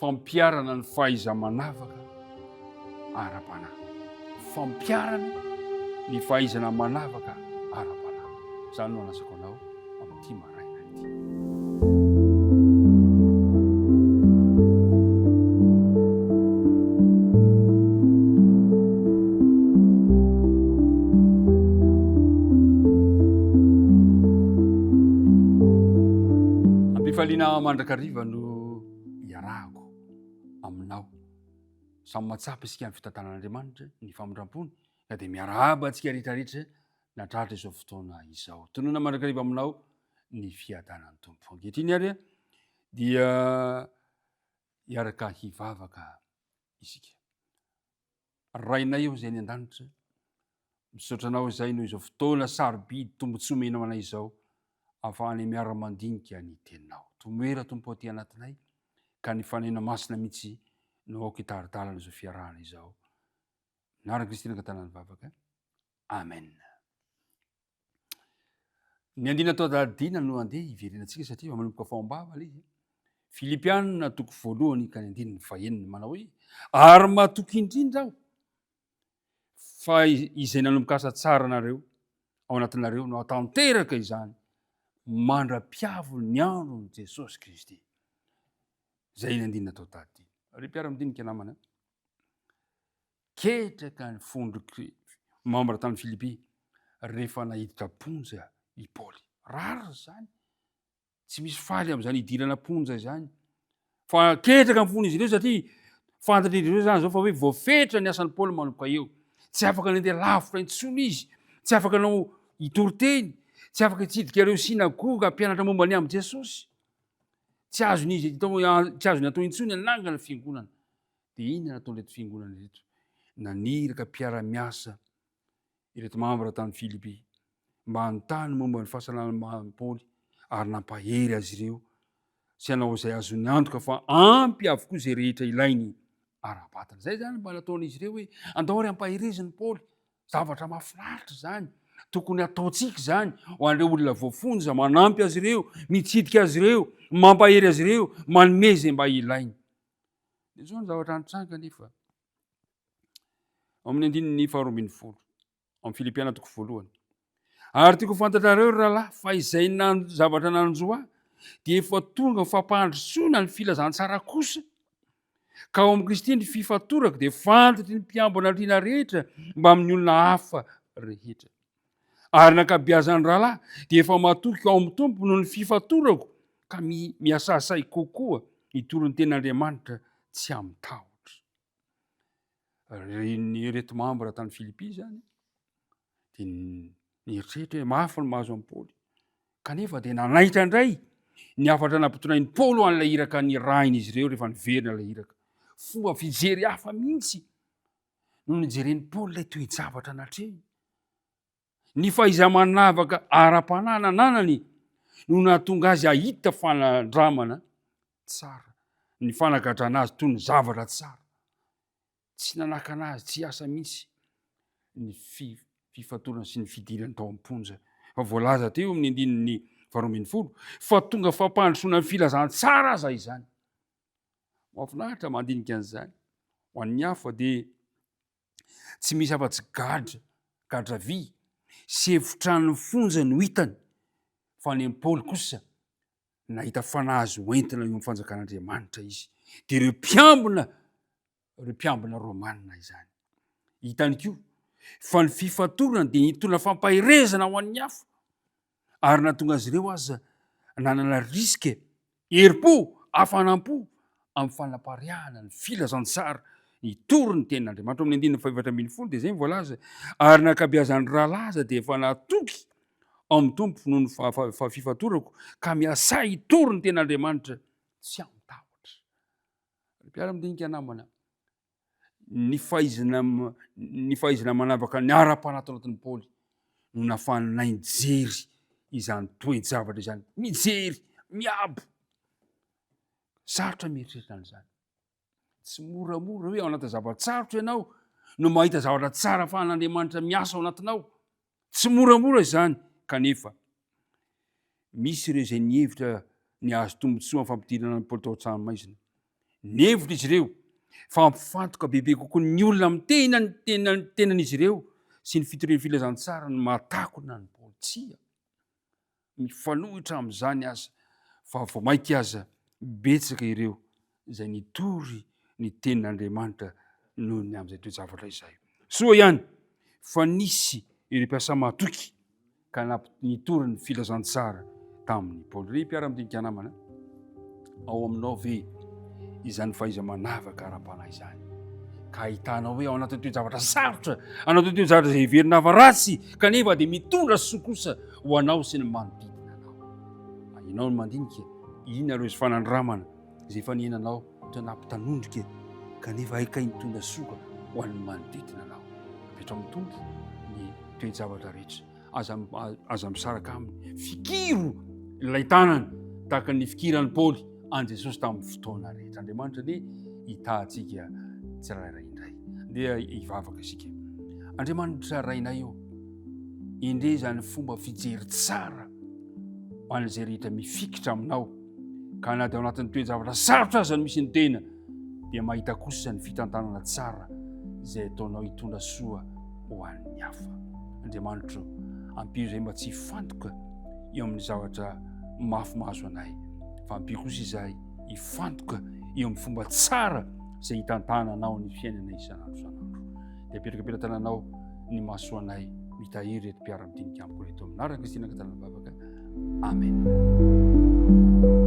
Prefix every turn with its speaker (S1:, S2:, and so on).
S1: Fampiharana ny fahaiza-manavaka ara-panahy. Fampiharana ny fahaizana manavaka ara-panahy. Izany no anasako anao amin'ity maraina ity. Ampifaliana mandrakariva no iarahako aminao. Samy mahatsapa isika ny fitantanan'Andriamanitra, ny famindrampony, ka dia miarahaba antsika rehetrarehetra natratra izao fotoana izao. Tonona mandrakariva aminao ny fiadanan'ny Tompo. Ankehitriny ary dia hiaraka hivavaka isika. Rainay eo izay any an-danitra, misaotra anao izay noho izao fotoana sarobidy tombontsoa omenao anay izao, ahafahanay miara-mandinika ny teninao. Tomoera Tompo aty anatinay, ka ny Fanahinao Masina mihitsy no aoka hitari-dalana izao fiarahana izao. Anaran'i Kristy nangatahana ny vavaka. Amen. Ny andiana atao dina no andeha hiverenantsika satria efa manomboka faombava ilay izy. Filipianina toko voalohany ka ny andininy fahenina manao hoe ary matoky indrindra aho fa izay nanomboka asa tsara anareo ao anatinareo no hatanteraka izany mandra-piavony ny andron'i Jesosy Kristy. Izay ny andinina atao tadidina. Ry mpiara-midinika namana, Ketraka ny fondro mambra tany Filipy rehefa naiditra am-ponja i Paoly. Rariny izany. Tsy misy faly amin'izany hidirana am-ponja izany. Fa ketraka ny fon'izy ireo satria fantatr'izy ireo izany izao fa hoe voafetra ny asan'i Paoly manomboka eo. Tsy afaka nandeha lavitra intsony izy. Tsy afaka nanao hitory teny. Tsy afaka hitsidika ireo synagoga hampianatra momba ny amin'i Jesosy. Tsy azon'izy tsy azony atao intsony hanangana fiangonana. Dia inona nataon'ireto fiangonana ireto? Naniraka mpiara-miasa ireto mambra tany Filipy mba hanontany momba ny fahasalaman'i Paoly ary nampahery azy ireo sy hanao izay azony antoka fa ampy avokoa izay rehetra ilainy ara-batana. Izay izany mba nataon'izy ireo hoe andao ary ampahereziny Paoly. Zavatra mahafinaritra izany. Tokony hataontsika izany ho an'ireo olona voafonja, manampy azy ireo, mitsidika azy ireo, mampahery azy ireo, manome izay mba ilainy. Dia izao ny zavatra nitranga anefa. Ao amin'ny andininy faha-12, amin'ny Filipiana toko voalohany. Ary tiako ho fantatrareo ry rahalahy fa izay nan zavatra nanjo ahy dia efa tonga fampandrosoana ny filazantsara kosa. Ka ao amin'i Kristy ny fifatorako dia fantatry ny mpiambina andriana rehetra mbamin'ny olona hafa rehetra. Ary ny ankabeazan'ny rahalahy dia efa matoky ao amin'ny Tompo noho ny fifatorako ka mihasahisahy kokoa hitory ny tenin'Andriamanitra tsy amin-tahotra. Ireto mambra tany Filipy izany dia nieritreritra hoe mafy ny mahazo an'i Paoly. Kanefa dia nanaitra indray ny hafatra nampitondrain'i Paoly ho an'ilay iraka nirahin'izy ireo rehefa niverina ilay iraka. Fomba fijery hafa mihitsy no nijeren'i Paoly ilay toe-javatra natrehiny. Ny fahaiza-manavaka ara-panahy nananany no nahatonga azy hahita fanandramana tsara, ny fanagadrana azy toy ny zavatra tsara. Tsy nanakana azy tsy hiasa mihitsy ny fifatorana sy ny fidirany tao am-ponja. Fa voalaza teo amin'ny andininy 18 fa tonga fampandrosoana ny filazantsara aza izany. Mahafinaritra mandinika an'izany. Ho an'ny hafa dia tsy misy afa-tsy gadra, gadra vy sy efitranon'ny fonja no hitany, fa ny an'i Paoly kosa nahita fanahy azo entina eo amin'ny fanjakan'Andriamanitra izy. Dia ireo mpiambina, ireo mpiambina romanina izany. Hitany koa fa ny fifatorana dia nitondra fampaherezana ho an'ny hafa ary nahatonga azy ireo aza nanana risque, herim-po, hafanam-po amin'ny fanapariahana ny filazantsara nitory ny tenin'Andriamanitra. Ao amin'ny andininy faha-14 dia izay ny voalaza, ary ny ankabeazan'ny rahalahy aza dia efa natoky ao amin'ny Tompo noho ny fifatorako ka miasahy hitory ny tenin'Andriamanitra tsy amin-tahotra. Ry mpiara-midinika namana, ny fahaizana ny fahaizana manavaka ny ara-panahy tao anatin'i Paoly no nahafahanay nijery izany toe-javatra izany. Mijery, miabo. Sarotra mieritreritra an'izany. Tsy moramora hoe ao anatin'ny zava-tsarotra ianao no mahita zavatra tsara afahan'Andriamanitra miasa ao anatinao. Tsy moramora izany kanefa misy ireo izay nihevitra ny hahazo tombontsoa amin'ny fampidirana an'i Paoly tao an-tranomaizina. Nihevitra izy ireo fa hampifantoka bebe kokoa ny olona amin'ny tenany tenany tenan'izy ireo sy ny fitorian'ny filazantsara ny mahatakona an'i Paoly. Tsia. Mifanohitra amin'izany aza fa vao mainka aza betsaka ireo izay nitory ny tenin'Andriamanitra noho ny amin'izay toe-javatra izay. Soa ihany fa nisy ireo mpiasa mahatoky ka nitory ny filazantsara tamin'i Paoly. Ry mpiara-midinika namana, ao aminao ve izany fahaiza-manavaka ara-panahy izany? Ka ahitanao hoe ao anatin'ny toe-javatra sarotra, anatin'ny toe-javatra izay heverina fa ratsy, kanefa dia mitondra soa kosa ho anao sy ny manodidina anao. Ianao no mandinika, inona ireo fanandramana izay efa niainanao toa nampitanondrika kanefa hay kay nitondra soa ho an'ny manodidina anao. Apetrao amin'ny Tompo ny toe-javatra rehetra. Aza, aza misaraka aminy. Fikiro ilay tanany tahaka ny fikiran'i Paoly an'i Jesosy tamin'ny fotoana rehetra. Andriamanitra anie hitahantsika tsirairay indray. Ndeha hivavaka isika. Andriamanitra Rainay ô, endrey izany fomba fijery tsara ho an'izay rehetra mifikitra aminao ka na dia ao anatin'ny toe-javatra sarotra aza no misy ny tena dia mahita kosa ny fitantanana tsara izay ataonao hitondra soa ho an'ny hafa. Andriamanitro, ampio izay mba tsy hifantoka eo amin'ny zavatra mafy mahazo anay, fa ampio kosa izahay hifantoka eo amin'ny fomba tsara izay hitantananao ny fiainana isan'andro isan'andro. Dia apetraka am-pelatananao ny masoanay mitahiry ireto mpiara-midinika amiko ireto amin'ny anaran'i Kristy nangatahana vavaka. Amen.